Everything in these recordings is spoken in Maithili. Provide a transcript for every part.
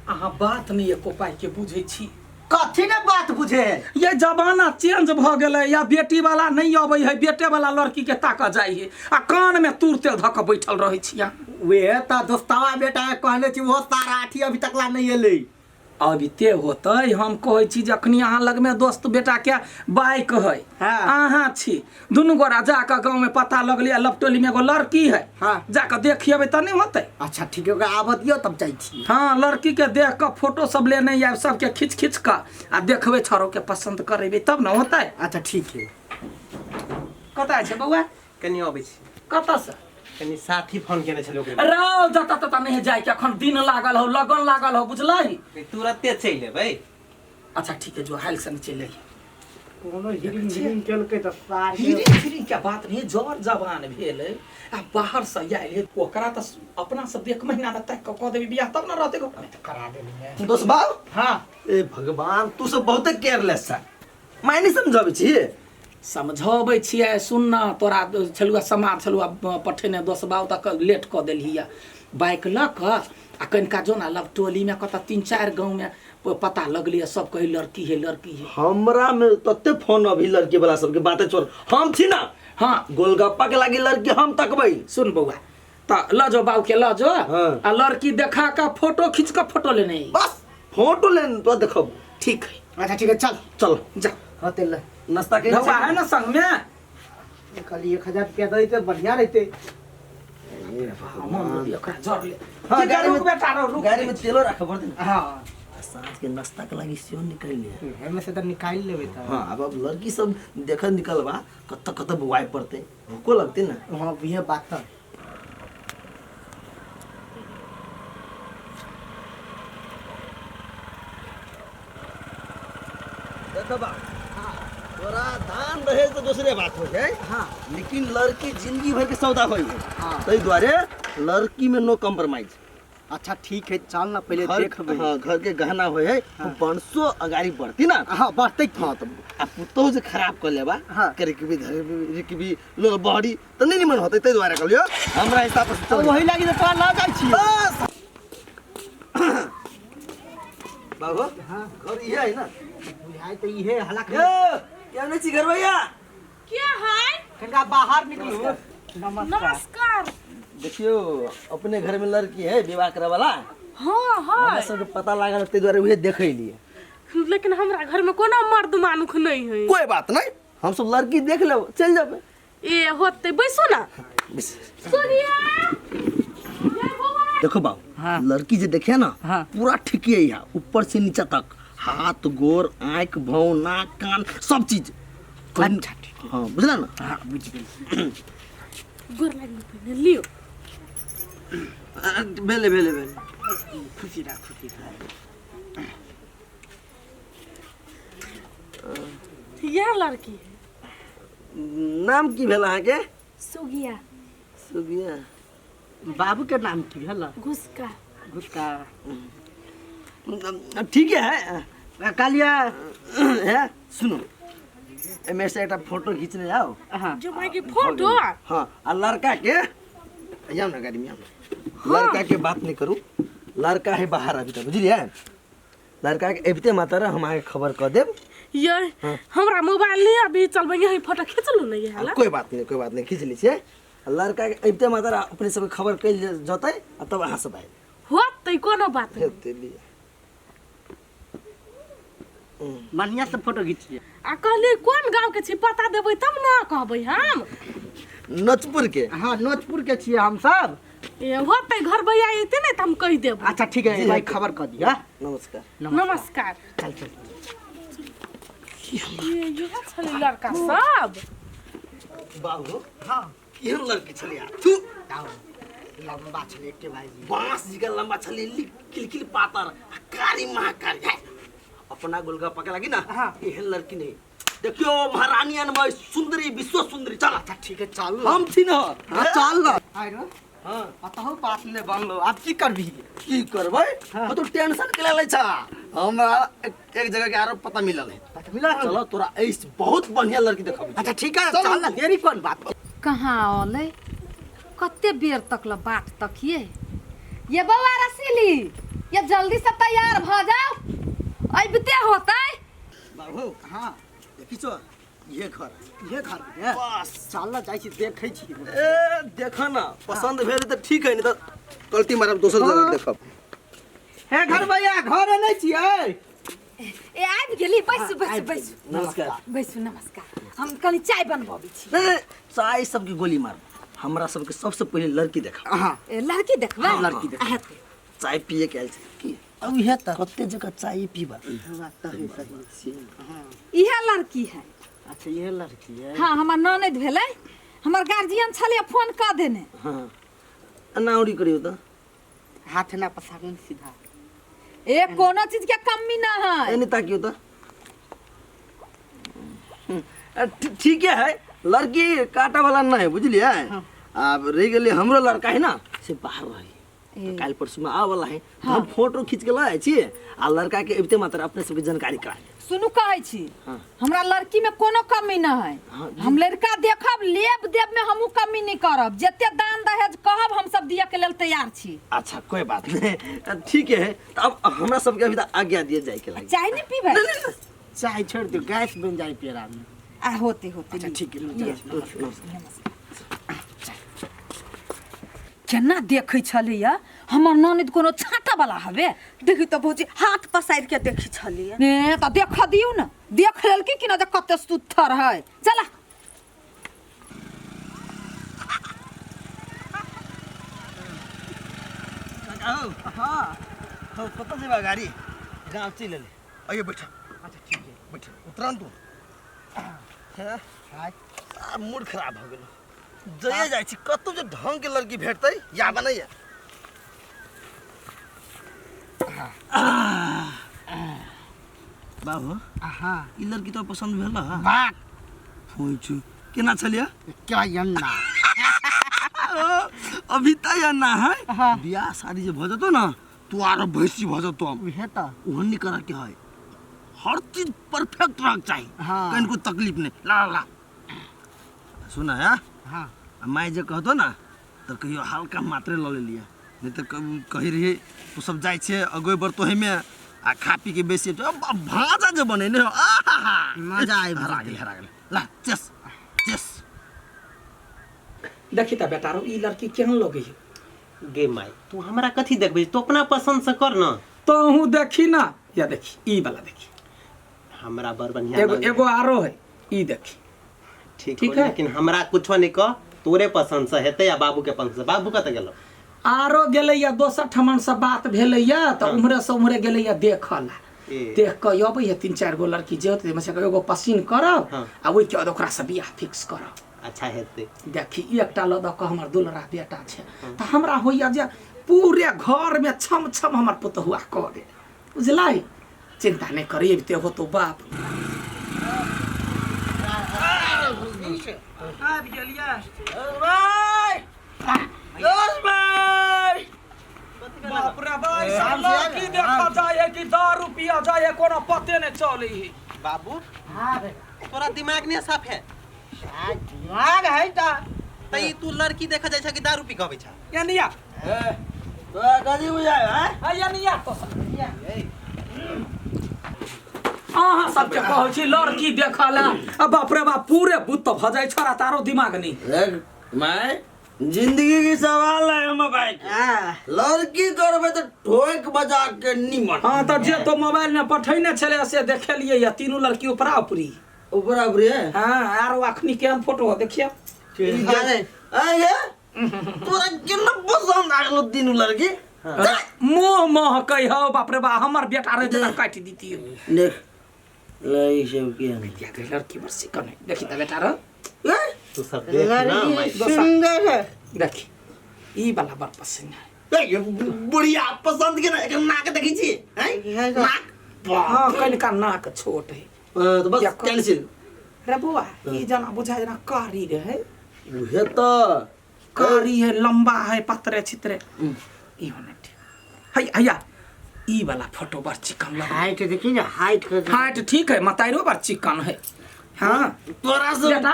अहाँ बात नहि एको पाइ के बुझै छी। कथी ने बात बुझे है? ये जमाना चेंज भ गेलै, या बेटी वाला नहीं अबै है, बेटे वाला लड़की के ताकऽ जाइ है आ कान में तूर तेल धऽ कऽ बैठल रहै छी अहाँ। वे त दोस्तावा बेटा के कहने छी, वो सारा आठी अभी तक ला नहीं एलै। अबिते होतै, हम कहै छी जखनी अहाँ लगमे दोस्त बेटा के बाइक है, अहाँ छी दुनू गोरा जाकऽ गाँव में पता लगलै आ लपटोली में एगो लड़की है, जाकऽ देखिएबै तऽ नहि होतै? अच्छा ठीक है, ओकरा आबऽ दियौ तब जाइ छी। हाँ, लड़की के देख कऽ फोटो सब लेने आयब, सबके खींच खींच कऽ आ देखबै, छौड़ो के पसंद करेबै तब ने होतै। अच्छा ठीक है। कतऽ छै बौआ? कनि अबै छी। कतऽ से? कनि साथी फोन केने छलै ओकरे। रौ जतऽ ततऽ नहि जाय के, अखन दिन लागल हौ, लगन लागल हौ, बुझलही? तुरते चलि एबै। अच्छा ठीक है, जो हाल से चलि अइहे। कोनो हिरिंग हिरिंग केलकै तऽ सार के- हिरिंग हिरिंग के बात नहीं, जर जवान भेल है आ बाहर से आयल है, ओकरा तऽ अपना सब एक महीना में तक कऽ देबी बियाह तब न रहते घर में। करा देली है। दोस्त बाब। हाँ। ए भगवान, तू सब बहुत केयरलेस छ, माय नहीं समझाबै छी। समझाबै छियै, सुन न, तोरा छलुआ समाज छलुआ पठेने दोस बाब तक लेट कऽ देलही। बाइक लऽ कऽ आ कनिका जो ना लवटोलीमे कतऽ 3-4 गाँवमे पता लगलै, सब कहै लड़की है लड़की है। हमरा में तते फोन अभी लड़की वाला सबके बाते छोड़, हम छी ना। हाँ। गोलगप्पा के लागी लड़की हम तकबै। सुन बौआ, तऽ लऽ जो बाबू के लऽ जो। हाँ। आ लड़की देखा कऽ फोटो खींच कऽ फोटो लेने आई। बस फोटो लेने तो देखब। ठीक है। अच्छा ठीक है, चल। चल। जा। हाँ, तेल ले। नाश्ता के बौआ है ना संग में? खाली 1000 रुपया दैते बढ़िया रहते। मन ओकरा जर ले। हाँ, ठीक है, गाड़ी रुक में- बेटा, रुक, रुक। गाड़ी में तेलो राखे पड़ते ना। हाँ। साँझ के नाश्ता के लागी सेहो निकल ले। एमे से तऽ निकालि लेबै तऽ। हाँ, अब लड़की सब देख निकलबा कत कत बुआई पड़ते, भूखो लगते ना। हाँ, इहे बात तऽ। देखो बा, तोरा दान दहेज तो दूसरे बात हो है। हाँ। लेकिन लड़की जिंदगी भर के सौदा होई है। हाँ। ताहि दुआरे लड़की में नो कॉम्प्रोमाइज। अच्छा ठीक है, चल ना पहले घर देखबै। हाँ, घर के गहना होय है। हाँ। वंशो अगाड़ी बढ़ती ना। हाँ, बढ़तै। हाँ, तो आ पुतोह जे खराब कर लेबा, हाँ। करे के भी धरे भी, भी लोग बहरी तो नहीं निमन होतै, ताहि दुआरे कहलियो हमरा हिसाब से तऽ वही लागि तऽ तोरा लऽ जाइ छियै। बस। बाबू। हाँ। घर इहे है ना? बुझाइ तऽ इहे हला। यो क्या नहीं छी घर भैया? क्या है? कनिका बाहर निकलू। नमस्कार। नमस्कार। देखियो, अपने घर में लड़की है विवाह करे वाला? हाँ हाँ। हमरा सबके पता लागल ताहि दुआरे उहे देखे लिए। लेकिन हमरा घर में कोनो मर्द मानुख नहीं है। कोई बात नहीं, हम सब लड़की देख लेब चल जेबै। ए होते, बैसू ना। सोनिया, देखो बाबू। हाँ। लड़की जे देखे ना, हाँ। पूरा ठीक है, यहाँ ऊपर से नीचा तक हाथ गोर आँख भौं नाक कान सब चीज। अच्छा ठीक। हाँ, बुझला ना? हाँ, बुझ गेल। गोर लागि पहिने लियो। भेले भेले भेले। खुशी रह, खुशी रह। यह लड़की है। नाम की भेल अहाँके? सुगिया। सुगिया। बाबू के नाम की भेल? घुसका। घुसका। ठीक है। कहलियै है, सुनू, एमे से एकटा फोटो खींचने जाओ। हाँ। जो भाई के फोटो। हाँ, आ लड़का के जाओ ना गाड़ी में जाओ ना। लड़का के बात नहीं करू, लड़का है बाहर अभी तक, बुझलियै? लड़का के अबिते मात्र हम अहाँके खबर कऽ देब। ये हमरा मोबाइल नहीं अभी चलबै, यही फोटो खींच लू ना ये हाला। कोई बात नहीं, कोई बात नहीं, खींच लै छियै। लड़का के अबिते मात्र अपने सबके खबर कयल जतै आ तब अहाँ सब आयब। होतै, कोनो बात नहीं। हेतै, लिअ। बढ़िया से फोटो घिचिए। आ कहली कोन गांव के छी पता देबै तब ना कहबै हम। नोचपुर के। हाँ, नोचपुर के छियै हम सब। ए होतै, घर भैया एते ने त हम कहि देब। अच्छा ठीक है, जी, भाई जी। खबर कर दिया। नमस्कार। नमस्कार। चल चल। ये इहे छलै लड़का सब। बाबू। हाँ। केहन लड़की छलै यार? थू। आओ, लंबा छलै एके भाईजी। बांस जी का लंबा छलै, किलकिल पातर आ कारी महाकारी है। अपना गोलगप्पा के लगी ना। हाँ। एहन लड़की नहीं देखियो, महारानी अनमय सुंदरी विश्व सुंदरी। चल। अच्छा ठीक है, चल। हम छी न। हाँ, चल ना। आइरो। हाँ। कतहु बात नहि बनलो, आब की करबही? की करबै? हाँ। तो टेंशन के ले छा, हमरा एक जगह के आरो पता मिलल है। पता मिलल है? चलो तोरा ऐस बहुत बढ़िया लड़की देखबै। अच्छा ठीक है, चल। चल ना, देरी कोन बात। कहाँ अलै, कते बेर तक ल बाट तकिए। ये बौआ रसीली, या जल्दी से तैयार भ जाओ अबिते होतै। बाबू हाँ देखी छो ये घर ये घर है बस चल जाइ छी देखै छी। ए देख ना पसंद भेल त ठीक है, नहीं त गलती मारब दोसर जगह देखब। हे घर भैया घर नहीं छियै? ए आबि गेली, बैसू बैसू बैसू। नमस्कार। बैसू नमस्कार। हम कनि चाय बनबबै छी। नहीं, चाय सबके गोली मार, हमरा सबके सबसे पहिले लड़की देखा। हाँ ए लड़की देखबै? हाँ, लड़की देखबै। हेतै। चाय पिए के आयल छै की अब इहे त कते जगह चाय पीबा बात त है सही। हाँ इहे लड़की है। अच्छा ये लड़की है। हाँ हमर ननद भेलै, हमर गार्जियन छलै फोन कऽ देने। हाँ अनाउरी करियो त हाथ ना पसारू सीधा। ए कोनो चीज के कमी ना है। एने ताकियो त ठीक है, लड़की काटा वाला नहीं है बुझलिए। अब रह गेलै हमरो लड़का है ना से बाहर रही तो काल्हि परसू में आवे वाला है। हाँ। हम फोटो खींच के लाए छी आ लड़का के अबिते मात्र अपने सबके जानकारी करा देब। सुनू कहै छी हाँ। हमरा लड़की में कोनो कमी ना है। हाँ, हम लड़का देखब लेब देब में हमहू कमी नहीं करब, जते दान दहेज कहब हम सब दिया के लेल तैयार छी। अच्छा कोई बात नहीं, ठीक है। तो अब हमरा सबके अभी तक आज्ञा दिए जाए के लागी। चाय नहीं पीबै? चाय छोड़ दो, गैस बन जाए पेड़ा में। आ होते होते। अच्छा ठीक है। केना देखै छलैया हमर ननद कोनो छाँटा वाला हवे। देखी तो भौजी हाथ पसारि के देखी छलियै। ने त देख दियौ न, देख लेलकी कि न जे कते सुथर है। चला काका हो। हाँ हो कत जेबा गाड़ी गाँव चलि एलै। आइयो बैठ। अच्छा ठीक है बैठ उतरन तू। हाँ मूड खराब हो गेलो। जइए जाइ छी कतौ जे ढंग के लड़की भेटतै या बनैया। बाबू हाँ ई लड़की तो पसंद भेल ह? बात होई छु केना छलिया क्या यन्ना अभी त यन्ना है। हाँ। बियाह शादी जे भ जतो ना तू आरो भैंसी भ जतो। उहे त ओहन नहीं करे के है, हर चीज परफेक्ट रह चाहिए। हाँ। कहीं को तकलीफ नहीं। ला ला सुना है। हाँ माय जे कहतो ना तो कहियो हल्का मात्रे ल लेलिए, नहीं तो कही रही तो सब जाइ छे अगोइ बर तो में आ खा पी के बेसी तो भाजा जे बने ने आहा मजा आबि हरा गेल हरा गेल। ला चेस चेस। देखी त बेटा रो ई लड़की केहन लगै है? गे माय तू हमरा कथी देखबै, तू अपना पसंद से कर ना। तोहू देखी ना या देखी ई वाला देखी हमरा बड़ बढ़िया एगो एगो आरो है ई देखी। ठीक ठीक है लेकिन हमरा कुछो नहीं कह, तोरे पसंद से हेतै या बाबू के पसंद से। बाबू कत गेलो? आरो गेलैया दोसर ठमन से बात भेलैया त उम्हरे से उम्हरे गेलैया देखला। देख के अबै है 3-4 गो लड़की जे होतै में से एगो पसीन करब आ ओइ के बाद ओकरा से बियाह फिक्स करब। अच्छा हेतै। देखी एकटा ल द के हमर दुलरा बेटा छै त हमरा होइया जे पूरे घर में छम छम हमर पुतहुआ करे बुझलै। चिंता नहीं करी अबिते होतो बाप। आबि गेलियै भाई बाप रे भाई सब लड़की देखा जाए कि दारू पिया जाए कोनो पते नहीं चले है। बाबू हाँ बेटा तोरा दिमाग नहीं साफ है? दिमाग है त ई तू लड़की देखा जाय छ कि दारू पी के अबै छ? यानिया ए तोरा गजी बुझाय है यानिया तो अहाँ सबके कहै छी लड़की देखला आ बाप रे बाप पूरे बुत भ जाय छोरा तारो दिमाग नहीं। देख मैं जिंदगी की सवाल है हम भाई लड़की करबे तो ठोक बजा के निमन। हाँ तो जे तो मोबाइल में पठैने छले से देखेलिए या तीनू लड़की ऊपरा ऊपरी ऊपरा ऊपरी है। हाँ आरो अखनी केहन फोटो देखिए। अरे तोरा केना पसंद आ गेलो तीनू लड़की? मुँह मह कह हो बाप रे बाप हमर बेटा रहे तो काटि दीती। देख लड़की सब के लड़की बड़ सिकन है। देखी त बेटा रह तू सब देख ना लड़की सुंदर है। देखी ई वाला बड़ पसंद है। ए बुढ़िया पसंद के ना एकर नाक देखै छी हैं नाक। हां कनिका नाक छोट है तो बस कैंसिल। रे बुआ ई जना बुझाय जना कारी रहे उहे त कारी है लंबा है पतरे छितरे ई होने ठीक है। हैया ई वाला फोटो बड़ चिकन लगे। हाइट देखी ना हाइट हाइट ठीक है मताइरो बड़ चिकन है। हाँ तोरा से बेटा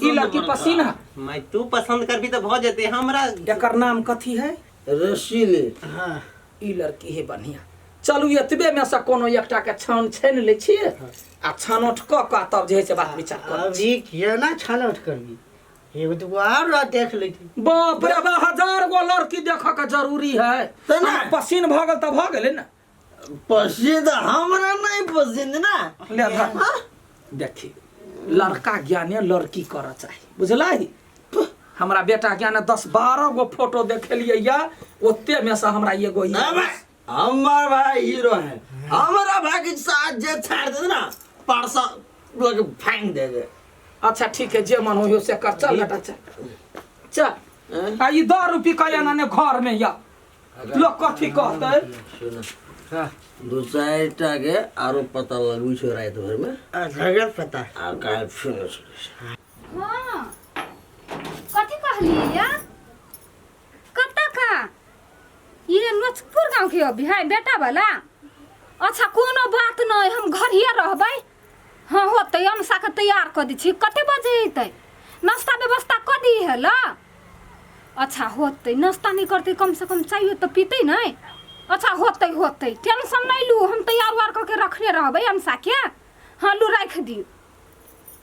ई लड़की पसीन है। मैं तू पसंद करबी त भ जेतै हमरा। एकर नाम कथी है? रसीले। हाँ ई लड़की है बढ़िया। चलू एतबे में से कोनो एकटा के छान छानि लै छियै आ छानोट कऽ कऽ तब जे है से बात विचार करै छी। अभी किया ना छानौट करबी, एगो दूगो और रह देख लेती। बाप रे बा, 1000 गो लड़की देखऽ के जरूरी है। तऽ ने। हमरा पसीन भऽ गेल तऽ भऽ गेलै ने। पसीन हमरा नहीं पसीन ना। ले धर। देखी लड़का ज्ञाने लड़की करऽ चाही, बुझलही? हमरा बेटा ज्ञाने 10-12 गो फोटो देखेलियै या ओते में से हमरा एगो ई ना भाई, हमार भाई हीरो है, हमारा भाई के साथ जे छाड़ दे ना परसा लग फेंक दे दे। अच्छा ठीक है, जे मन हो से कर। चल बेटा चल चल। आ ई 10 रुपये कया ना ने घर में या लोग कथी कहतै? सुन, दू चारि टा के आरो पता लगबै छौ राति भर में। लगल पता। आ काल्हि फिर हाँ कथी कहलियै या कतऽ का ये नोचपुर गाँव के अभी है बेटा वाला? अच्छा कोनो बात नहीं, हम घरिये रहबै। हाँ होतै, अनसा के तैयार कऽ दै छी। कते बजे अयतै? नाश्ता व्यवस्था कऽ दी है ला? अच्छा होतै, नाश्ता नहीं करतै कम से कम चाय तऽ पीतै नहीं। अच्छा होतै होतै, टेंशन नहीं लू, हम तैयार उयार कऽ के रखने रहबै अनसा के। हाँ लू राखि दियौ।